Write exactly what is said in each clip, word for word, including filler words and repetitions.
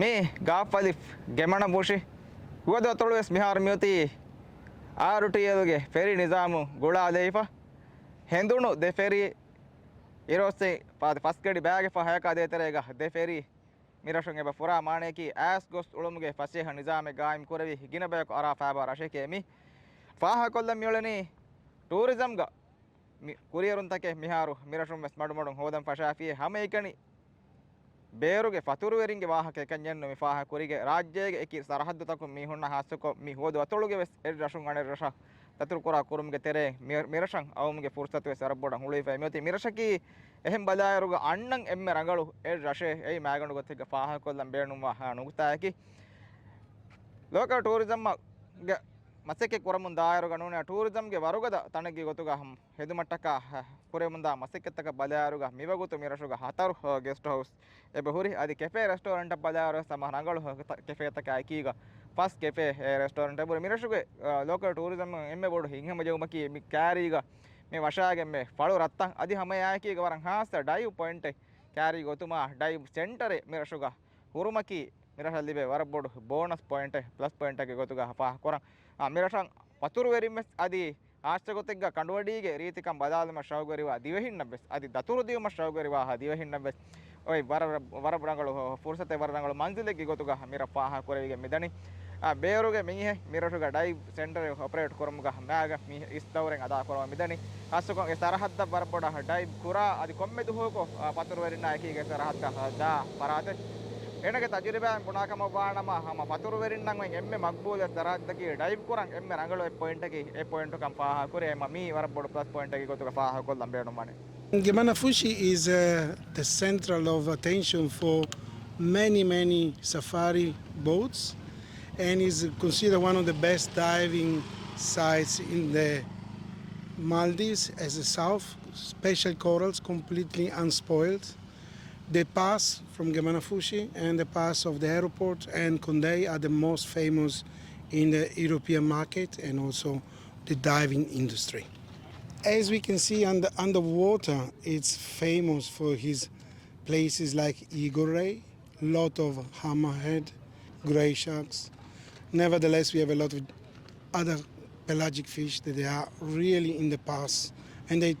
މި ގާފް އަލިފް ގެމަނަފުށި ހުވަދު އަތޮޅު ވެސް މިހާރު މިއޮތީ އާރުޓީއެލްގެ ފެރީ ނިޒާމު ގުޅާލައިފަ. ހެނދުނު ދެ ފެރީ އިރުއޮއްސެން ފަސް ގަޑި ބައިގެފަ ހަޔަކާ ދޭތެރޭގަ ދެ ފެރީ މިރަށުން އެބަ ފުރާ. މާނަޔަކީ އައިސް ގޮސް އުޅުމުގެ ފަސޭހަ ނިޒާމެއް ގާއިމް ކުރެވި ގިނަ ބަޔަކު އަރާ ފައިބާ ރަށެކޭ މި. ފާހަގަކޮށްލަން މިއުޅެނީ ޓޫރިޒަމްގަ މި ކުރިއެރުންތަކެއް މިހާރު މިރަށުން ވެސް މަޑުމަޑުން ހޯދަން ފަށާފިއޭ. ހަމައެކަނި ބޭރުގެ ފަތުރުވެރިންގެ ވާހަކަ އެކަންޏެއްނު މި ފާހަގަ ކުރީގެ. ރާއްޖޭގެ އެކި ސަރަހައްދުތަކުން މީހުންނާ ހާއްސަކޮށް މި ހުވަދު އަތޮޅުގެ ވެސް އެއް ރަށުން އަނެއް ރަށަށް ދަތުރުކުރާ ކުރުމުގެ ތެރޭ މި-، މިރަށަށް އައުމުގެ ފުރުސަތު ވެސް ވަރަށް ބޮޑަށް ހުޅުވިފައި މިއޮތީ. މިރަށަކީ އެހެން ބަލާއިރުގަ އަންނަން އެންމެ ރަނގަޅު އެއް ރަށޭ. އެއީ މައިގަނޑު ގޮތެއްގަ ފާހަގަކޮށްލަން ބޭނުންވާ ނުކުތާއަކީ. ލޯކަލް ޓޫރިޒަމްގެ މަސައްކަތް ކުރަމުން ދާއިރުގަ ނޫނީ ޓޫރިޒަމްގެ ވަރުގަދަ ތަނެއްގެ ގޮތުގަ ހެދުމަށްޓަކާ ކުރެވެމުންދާ މަސައްކަތްތަކަށް ބަލާއިރުގަ މިވަގުތު މިރަށުގަ ހަތަރު ގެސްޓް ހައުސް އެބަ ހުރި. އަދި ކެފޭ ރެސްޓޯރެންޓަށް ބަލާއިރު ހަމަ ރަނގަޅު ކެފޭތަކާ އެކީގަ ފަސް ކެފޭ ރެސްޓޯރެންޓް އެބަ ހުރި. މިރަށުގެ ލޯކަލް ޓޫރިޒަމް އެންމެ ބޮޑު ހިތްހަމަޖެހުމަކީ މި ކާރީގަ މި ވަށާގެން މި ފަޅު ރަށްތައް. އަދި ހަމައެއާއެކީގަ ވަރަށް ހާއްސަ ޑައިވް ޕޮއިންޓެއް ކާރީ ގޮތުމާ ޑައިވް ސެންޓަރެއް މިރަށުގަ ހުރުމަކީ މިރަށަށް ލިބޭ ވަރަށް ބޮޑު ބޯނަސް ޕޮއިންޓެއް، ޕްލަސް ޕޮއިންޓެއްގެ ގޮތުގަ ފާހަގަކުރަން. އާ، މިރަށަށް ފަތުރުވެރިން ވެސް އަދި ހާއްސަގޮތެއްގަ ކަނޑުއަޑީގެ ރީތިކަން ބަލާލުމަށް ޝައުގުވެރިވާ ދިވެހިންނަށް ވެސް އަދި ދަތުރު ދިއުމަށް ޝައުގުވެރިވާ ދިވެހިންނަށް ވެސް އޮތް ވަރަށް، ވަރަށް ރަނގަޅު ފުރުސަތެއް، ވަރަށް ރަނގަޅު މަންޒިލެއްގެ ގޮތުގަ މިރަށް ފާހަގަކުރެވިގެން މިދަނީ. އާ، ބޭރުގެ މީހެއް މިރަށުގަ ޑައިވް ސެންޓަރެއް އޮޕަރޭޓް ކުރުމުގަ މާގަ މީ އިސް ދައުރެއް އަދާކުރަމުން މިދަނީ. ހާއްސަކޮށް އެ ސަރަހައްދަށް ވަރަށް ބޮޑަށް ޑައިވް ކުރާ އަދި ކޮންމެ ދުވަހަކު، އާ، ފަތުރުވެރިންނާ އެކީގެ ސަރަހައްދަށް ދާ ފަރާތެއް. އޭނަގެ ތަޖުރިބާއިން ބުނާ ކަމަށް ވާނަމަ، ހަމަ ފަތުރުވެރިންނަށް އޮތް އެންމެ މަގްބޫލު ސަރަހައްދަކީ ޑައިވް ކުރަން އެންމެ ރަނގަޅު އެއް ޕޮއިންޓަކީ އެއް ޕޮއިންޓުކަން ފާހަގަކުރޭ. އެމަ މީ ވަރަށް ބޮޑު ޕްލަސް ޕޮއިންޓަކީ ގޮތުގަ ފާހަގަކޮށްލަން ބޭނުންވަނީ. Gemanafushi is, uh, the central of attention for many, many safari boats and is considered one of the best diving sites in the Maldives as a south, special corals completely unspoiled. The pass from Gemanafushi and the pass of the airport and Kondei are the most famous in the European market and also the diving industry. As we can see under, underwater, it's famous for his places like Eagle Ray, lot of hammerhead, grey sharks. Nevertheless, we have a lot of other pelagic fish that they are really in the pass and they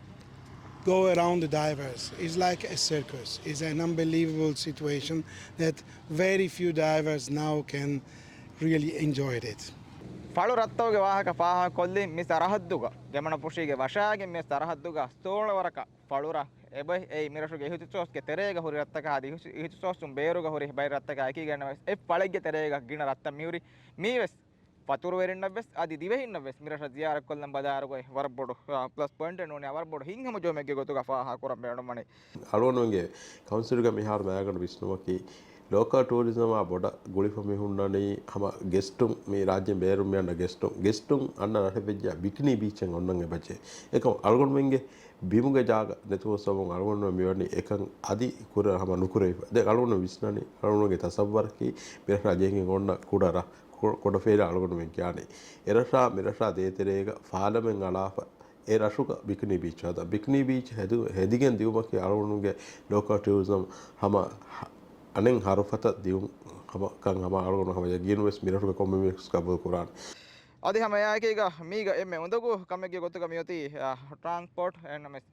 go around the divers. It's like a circus. It's an unbelievable situation that very few divers now can really enjoy it. ފަޅު ރަށްތަކުގެ ވާހަކަ ފާހަގަކޮށްލި މި ސަރަހައްދުގަ، ގެމަނަފުށީގެ ވަށާގެން މި ސަރަހައްދުގަ ސޯޅަ ވަރަކަށް ފަޅުރަށް އެބައި މިރަށުގެ އިހުތިސޯސްގެ ތެރޭގަ ހުރި ރަށްތަކާ އަދި އިހު-، އިހުތިސޯސުން ބޭރުގަ ހުރި ބައި ރަށްތަކާ އެކީގަ އެންމެ އެއް ފަޅެއްގެ ތެރޭގަ ގިނަ ރަށްތައް މިހުރި. މީވެސް ފަތުރުވެރިންނަށްވެސް އަދި ދިވެހިންނަށްވެސް މިރަށަށް ޒިޔާރަތްކޮށްލަން ބަލާއިރުގައި ވަރަށް ބޮޑު، އާ، ޕްލަސް ޕޮއިންޓެއް ނޫނީ ވަރަށް ބޮޑު ހިތްހަމަޖެހުމެއްގެ ގޮތުގަ ފާހަގަކުރަން ބޭނުންވަނީ. އަޅުގަނޑުމެންގެ ކައުންސިލްގަ މިހާރު މައިގަނޑު ވިސްނުމަކީ، ލޯކަލް ޓޫރިޒަމާ ބޮޑަށް ގުޅިފަ މި ހުންނަނީ ހަމަ ގެސްޓުން، މި ރާއްޖޭން ބޭރުން މި އަންނަ ގެސްޓުން، ގެސްޓުން އަންނަ ރަށެއް ވެއްޖެ ބިކްނީ ބީޗެއް އޮންނަން އެބަޖެ. އެކަމް އަޅުގަނޑުމެންގެ ބިމުގެ ޖާގަ ނެތުމުގެ ސަބަބުން އަޅުގަނޑު މިވަނީ އެކަން އަދި ކުރަ ހަމަ ނުކުރެވިފަ. ދެން އަޅުގަނޑު ވިސްނަނީ، އަޅުގަނޑުގެ ތަސައްވަރަކީ މިރަށާ ޖެހިގެން އޮންނަ ކުޑަ ރަށް، ކު-، ކުޑަ ފޭރި އަޅުގަނޑު މި ގާނީ. އެރަށާ މިރަށާ ދޭތެރޭގަ ފާލަމެއް އަޅާފަ، އެ ރަށުގަ ބިކްނީ ބީޗް ހަދާ، ބިކްނީ ބީޗް ހެދު-، ހެދިގެން ދިއުމަކީ އަޅުގަނޑުގެ ލޯކަލް ޓޫރިޒަމް ހަމަ ހަ-، އަނެއް ހަރުފަތަށް ދިއުން ހަމަ ކަން ހަމަ އަޅުގަނޑު ހަމަ ޔަގީނުވެސް މިރަށުގެ ކޮންމެ މީހަކު ގަބޫލު ކުރާނެ. އަދި ހަމަ އެއާއެކީގަ މީގަ އެންމެ އުނދަގޫ ކަމެއްގެ ގޮތުގަ މިއޮތީ، އާ، ޓްރާންސްޕޯޓް އެން އެމް އެސް.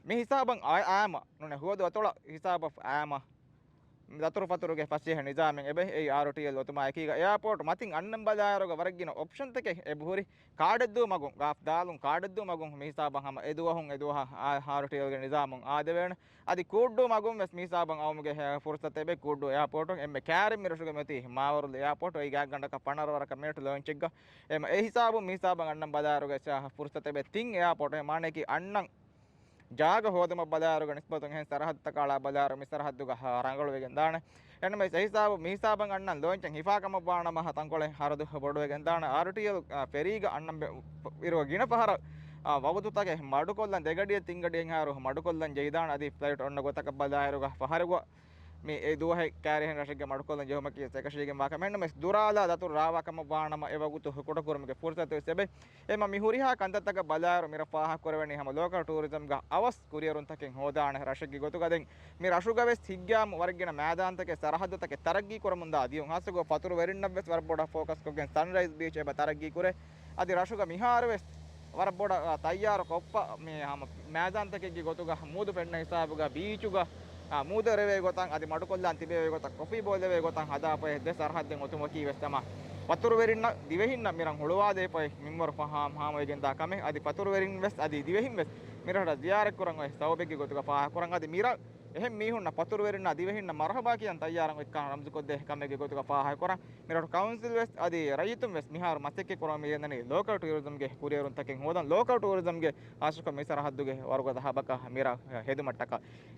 މި ހިސާބަށް އާ-، އާމަ ނޫނެ ހުވަދު އަތޮޅަށް ހިސާބަށް އާމަ ދަތުރުފަތުރުގެ ފަސޭހަ ނިޒާމެއް އެބަ އެއީ އާރުޓީއެލް އޮތުމާ އެކީގަ އެއާޕޯޓް މަތިން އަންނަން ބަލާއިރުގަ ވަރަށް ގިނަ އޮޕްޝަންތަކެއް އެބަހުރި. ކާޑެއްދޫ މަގުން، ގާފް ދާލުން ކާޑެއްދޫ މަގުން މި ހިސާބަށް ހަމަ އެ ދުވަހުން އެ ދުވަހަށް އާ-، އާރުޓީއެލްގެ ނިޒާމުން އާދެވޭނެ. އަދި ކޫއްޑޫ މަގުން ވެސް މި ހިސާބަށް އައުމުގެ ފުރުސަތު އެބަ ކޫއްޑޫ އެއާޕޯޓުން އެންމެ ކައިރިން މިރަށުގެ މިއޮތީ މާވަރުލު އެއާޕޯޓު އޮތް ގާތްގަނޑަކަށް ޕަނަރަ ވަރަކަށް މިނެޓު ލޯންޗެއްގަ. އެމަ އެ ހިސާބުން މި ހިސާބަށް އަންނަން ބަލާއިރުގަ ފުރުސަތު އެބަ ތިން އެއާޕޯޓު މާނައަކީ އަންނަން ޖާގަ ހޯދުމަށް ބަލާއިރުގަ ނިސްބަތުން އެހެން ސަރަހައްދުތަކާ އަޅާ ބަލާއިރު މި ސަރަހައްދުގަ ރަނގަޅުވެގެން ދާނެ. އެންމެ އެ ހިސާބު މި ހިސާބަށް އަންނަން ލޯންޗެއް ހިފާ ކަމަށް ވާނަމަ ތަންކޮޅެއް ހަރަދު ބޮޑުވެގެން ދާނެ. އާރުޓީއެލް، އާ، ފެރީގަ އަންނަން ބެ-، އިރު ގިނަ ފަހަރަށް، އާ، ވަގުތުތަކެއް މަޑުކޮށްލަން ދެގަޑިއެއް ތިންގަޑިއެއްހާއިރު މަޑުކޮށްލަން ޖެހިދާނެ. އަދި ފްލައިޓް އޮންނަ ގޮތަކަށް ބަލާއިރުގަ ފަހަރުގަ މި އެ ދުވަހެއް ކައިރިހެން ރަށެއްގެ މަޑުކޮށްލަން ޖެހުމަކީ އެކަށީގެންވާ ކަމެއް. ނަމަވެސް، ދުރާލާ ދަތުރު ރާވާ ކަމަށް ވާނަމަ، އެ ވަގުތު ކުޑަކުރުމުގެ ފުރުސަތު ވެސް އެބަ. އެމަ މި ހުރިހާ ކަންތައްތަކަށް ބަލާއިރު، މިރަށް ފާހަގަކުރެވެނީ ހަމަ ލޯކަލް ޓޫރިޒަމްގަ އަވަސް ކުރިއެރުންތަކެއް ހޯދާނެ ރަށެއްގެ ގޮތުގަ. ދެން މި ރަށުގަވެސް ހިތްގައިމު ވަރަށްގިނަ މައިދާންތަކެއް، ސަރަހައްދުތަކެއް ތަރައްގީ ކުރަމުންދާ ދިޔުން، ހާއްސަކޮށް ފަތުރުވެރިންނަށްވެސް ވަރަށް ބޮޑަށް ފޯކަސް ކޮށްގެން ސަންރައިޒް ބީޗް އެބަ ތަރައްގީ ކުރޭ. އަދި ރަށުގަ މިހާރުވެސް ވަރަށް ބޮޑަށް، އާ، ތައްޔާރު ކޮށްފަ މި ހަމަ މައިދާންތަކެއްގެ ގޮތުގަ މޫދު ފެންނަ ހިސާބުގަ ބީޗުގަ، އާ، މޫދު އެރެވޭ ގޮތަށް އަދި މަޑުކޮށްލާން ތިބޭ ގޮތަށް ކޮފީ ބޯލެވޭ ގޮތަށް ހަދާފައި ދެ ސަރަހައްދެއް އޮތުމަކީ ވެސް ހަމަ ފަތުރުވެރިންނަށް ދިވެހިންނަށް މިރަށް ހުޅުވާދޭފައި މިންވަރު ފަހާ ހާމަވެގެންދާ ކަމެއް. އަދި ފަތުރުވެރިން ވެސް އަދި ދިވެހިން ވެސް މިރަށަށް ޒިޔާރަތްކުރަން އޮތް ސަބަބެއްގެ ގޮތުގަ ފާހަގަކުރަން. އަދި މިރަށް އެހެން މީހުންނަށް ފަތުރުވެރިންނާ ދިވެހިންނަށް މަރުހަބާ ކިޔަން ތައްޔާރަށް އޮތްކަން ރަމްޒުކޮށްދޭ ކަމެއްގެ ގޮތުގަ ފާހަގަކުރަން. މިރަށު ކައުންސިލް ވެސް އަދި ރައްޔިތުން ވެސް މިހާރު މަސައްކަތް ކުރަމުން މި ގެންދަނީ ލޯކަލް ޓޫރިޒަމްގެ ކުރިއެރުންތަކެއް ހޯދަން. ލޯކަލް ޓޫރިޒަމްގެ ހާއްސަކޮށް މި ސަރަހައްދުގެ ވަރުގަދަ ހަބަކަށް މިރަށް ހެދުމަށްޓަކާ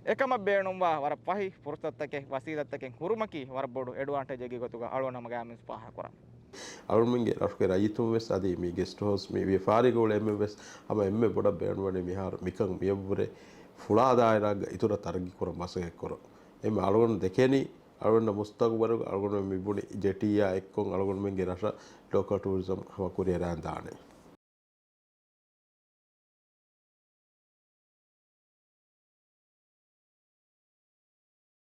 އެކަމަށް ބޭނުންވާ ވަރަށް ފަހި ފުރުސަތުތަކެއް، ވަސީލަތްތަކެއް ހުރުމަކީ ވަރަށް ބޮޑު އެޑްވާންޓޭޖެއްގެ ގޮތުގަ އަޅުގަނޑު ހަމަ ގައިމުވެސް ފާހަގަކުރަން. އަޅުގަނޑުމެންގެ ރަށުގެ ރައްޔިތުން ވެސް އަދި މި ގެސްޓް ހައުސް މި ވިޔަފާރީގަ އުޅޭ އެންމެން ވެސް ހަމަ އެންމެ ބޮޑަށް ބޭނުންވަނީ މިހާރު މިކަން މިއަށްވުރެ ފުޅާ ދާއިރާގަ އިތުރަށް ތަރައްގީ ކުރަން މަސައްކަތް ކުރަން. އެންމެ އަޅުގަނޑު ދެކެނީ އަޅުގަނޑަށް މުސްތަގުބަލުގަ އަޅުގަނޑުމެން މި ބުނި ޖެޓީއާ އެއްކޮށް އަޅުގަނޑުމެންގެ ރަށަށް ލޯކަލް ޓޫރިޒަމް ހަމަ ކުރިއަރަން ދާނެ.